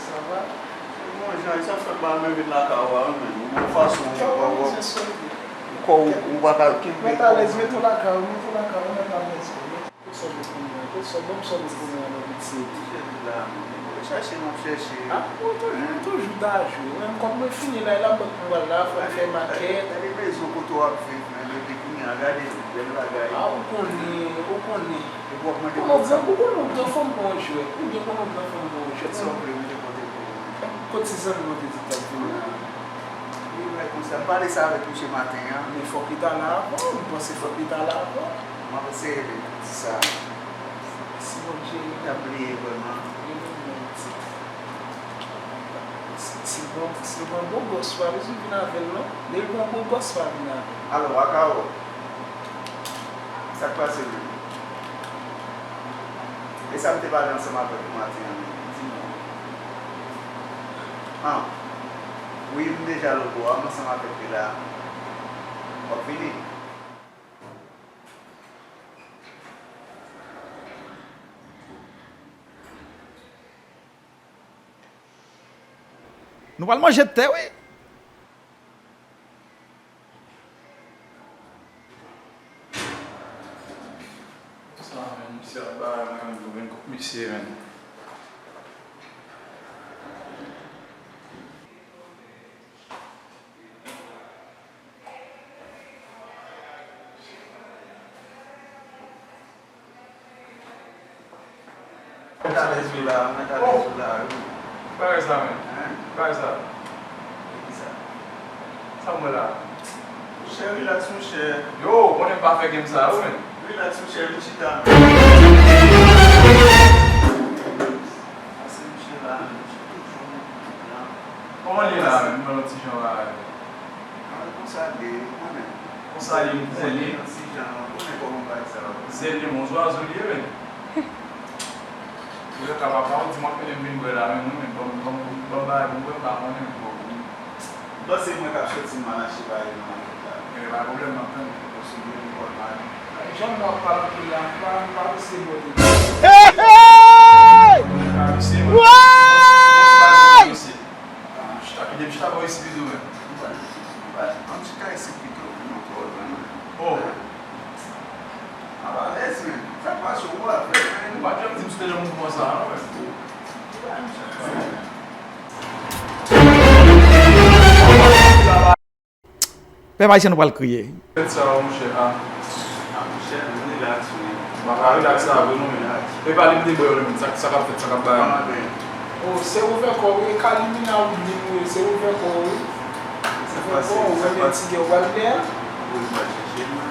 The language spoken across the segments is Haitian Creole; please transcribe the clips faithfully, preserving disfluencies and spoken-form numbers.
Sa va? Bon, jan sa fè ba m vin lakay ou a, wi, men yon fason ou pa wè kò ou, ou pa ka kenbe kò ou. Mete w alèz, mete w lakay ou, mete w lakay ou, mete w alèz. Kote sòt ou konnen an? Kote sòt, ban m sòt ou konnen an, pitit. Chèche la, men. Chèche, m ap chèche. Ah, ou toujou, ou toujou ta jwe. Menm kòb mwen fini la, e la bank mwen pral la, fò m fè makèt. Gade, gade mezon kote w ap viv, men, depi kounye a, gade, bèl bagay. Ah, ou konnen, ou konnen. Epi w ap mande moun sa. Ou konnen w gran, ou konnen w gran fanm pou yon jwèt. Ou byen konnen w gran fanm pou yon jwèt. Sa w vle, m te konte pou ou. Kot ti zanmi w te di t ap vini an? Li bay konsa. M pale sa avèk misye maten an. Men fòk li t ale avan. M panse fòk li t ale avan. M ap eseye rele l pou di sa. Si Bondye. Li t ap bliye vrèman. Rele l non, pitit. Si, si bon, si bon, bon bòs pa bezwen vin avè l non. Lè l bon bon bòs pa vin avè l. Alò, Akao, sa k pase menm? E sa m te pale ansanm avèk ou maten an menm, di m. Ah, wi, m deja lòtbò a, m ansanm avèk li la. W ap vini? Nou pral manje tè, wi. Sa, men, misye ap bay mwen, mwen vin kont misye, men. Mwen ta lèz ou la, mwen ta lèz ou la, wi. Bagay sa, men. Hein? Bagay sa. Ki sa? Sa mwen la? Monchè, relax, monchè. Yo, konnen m pa fè game sa, yo, men. Relax, monchè, vin chita. Pase monchè la, monchè toujou nan. Kòman l ye la, men? M wè l yon ti jan bagay. Konsa l ye, ou konnen. Konsa l ye, m konnen. Zèl li, men yon zwazo l ye, men. Ou lè ka papa, ou di m ap mennen m vin bwè la, men mwen, men ban m, ban m, ban m bagay pou m bwè, m pa konnen, men bon. Panse mwen k ap soti m al achte bagay nan makèt la. Gen pa pwoblèm, m ap tann ou. Paske mwen, m konn bagay. Jan m ap pale anpil la, m pa, m pa vise bò de. Hey, hey! Mwen pa vise, mwen. Woy! Chita, kite m chita bò isi pito, men. Ann chita isi pito, non, twò lwen, non. Oh. Ap alèz, men. Sa k pase w, ou alèz, men. Ou pa t janm di m sou te nan mouvman sa a, non, men. Pèp ayisyen, nou pral kriye. Fèt sa, monchè, a. A, monchè, nou relax, wi. M pa ka relax la vre non, men. E pa li m te bwè yo, men sa, sa k ap fèt, sa k ap bay. O, se ouvè kò w wi, e ka limina ou di nou ye, se ouvè kò w wi. Ouvè kò w, ou renmen ti gè w pral lè a. Wi, m pral chèche l, men.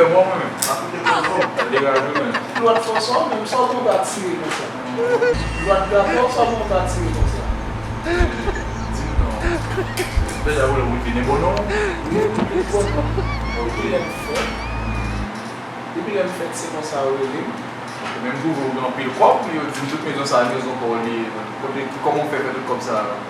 fè mò mwen menm. M ap kite kòb non. Sa degaje w menm. Lòt fò sa w menm, sa w pran w ta tire konsa. Lòt gato sa w pran w ta tire konsa. Di m non. Deja vòlè w vin vin bon non. Wi, vin bon non. Depi lè m fèt. Depi lè m fèt se konsa yo rele m. Men m twouve w gen anpil kòb, yo di m tout mezon sa a, mezon pa w li ye. Kote, kòman w fè fè tout kòb sa a?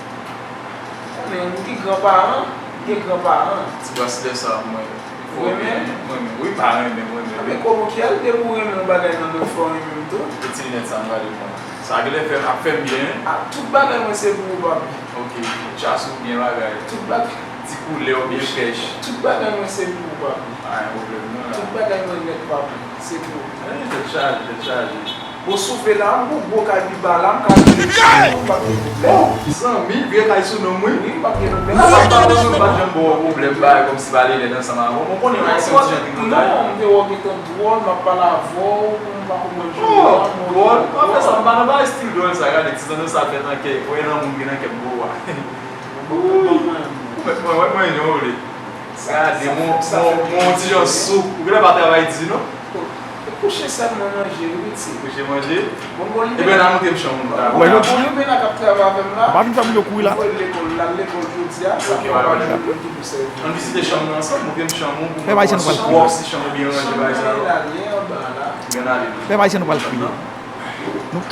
Men m gen gran paran, m gen gran paran. Ti bas lè sa a pou mwen. Ou renmen? Mwen menm, wi, pa renmen, mwen menm. Anben kòman ki al depi w renmen yon bagay nan men w fò w renmen m tou. E ti linèt sa a m gade mwen. Sa a genlè fè, ap fè m byen. A, tout bagay mwen se pou ou, papi. Ok, chas ou byen bagay. Tout bagay. Ti koulè w byen frèch. Tout bagay mwen se pou ou, papi. Pa gen pwoblèm non la. Tout bagay mwen nèt, papi. Se pou ou. Anyen, tèt chaje, tèt chaje. Bon, soufle la, m gon gwo kay pi ba la, m ka rele chak moun, m p ap gen pwoblèm. Oh, zanmi, vye kay sou non m, wi. Wi, m p ap gen pwoblèm. Nan sa m pa bezwen, m pa t janm ba w pwoblèm, bagay kòmsi pale lèd ansanm avè w. Bon, konnen yon ayisyen yon ti jan tripotay. Non, m te wè w gentan dwòl, m ap pale avè w, m pa konprann jan w ye a, m wè w dwòl. Oh, dwòl? W ap fè sa, m pa nan bagay estil dwòl sa, gade ti zanno sa fèt an kè, wè nan moun gen nan kè m gwo a. Wi. Ou mèt mwen, wè mwen jan w vle. Gade, mon, mon, mon ti jan soup. Ou genlè pa travay di, non? Kouche sèlman manje, wi, piti. Kouche manje? Bon, bon, li menm la, montre m chanm ou la. Wè, yo di. Li menm la k ap travay avè m la. Ou pa vin fè moun yo kouri la. Mwen voye l lekòl, l al lekòl jodi a, sa fè w pa jwenn moun ki pou sèvi. Ann vizite chanm nan ansanm, montre m chanm ou pou mwen wè si chanm ou byen ranje bagay sa yo. Li anba la. Fè bay chanm nou pral fouye. Nou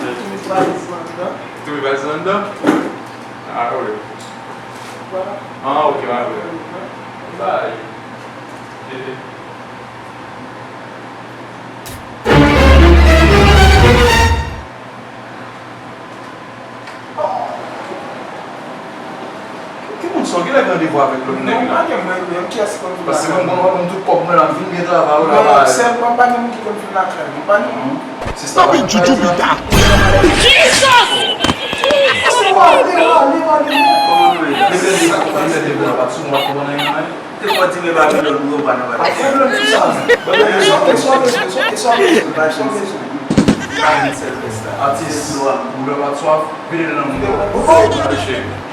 Touye valiz lan anndan. Touye valiz lan anndan? Ah, wi. Ah, ok, ah, wi. Bay. Ki moun sa w genlè gen randevou avèk lòt nèg la? Non, m pa gen, mwen menm, kiyès ki konn vin lakay mwen? Paske mwen, mwen, mwen, tout kòb mwen la, m vin gen travay, ou la. Non, sèlman pa gen moun ki konn vin lakay mwen, pa gen moun. Sista pa gen travay. Jesus! Jesus! Rale, rale, rale. Kòman nou ye? Mete li, mete li, mete li, pa t sou mwen, pa t konn anyen, non. Te fò di men Babilòn pou yo pa nan bagay. Pa pwoblèm pou sa. Sa w bezwen, sa w bezwen, sa w bezwen, sa w bezwen. Atis, koulè pa t swaf, vide l nan moun. Bon, bon.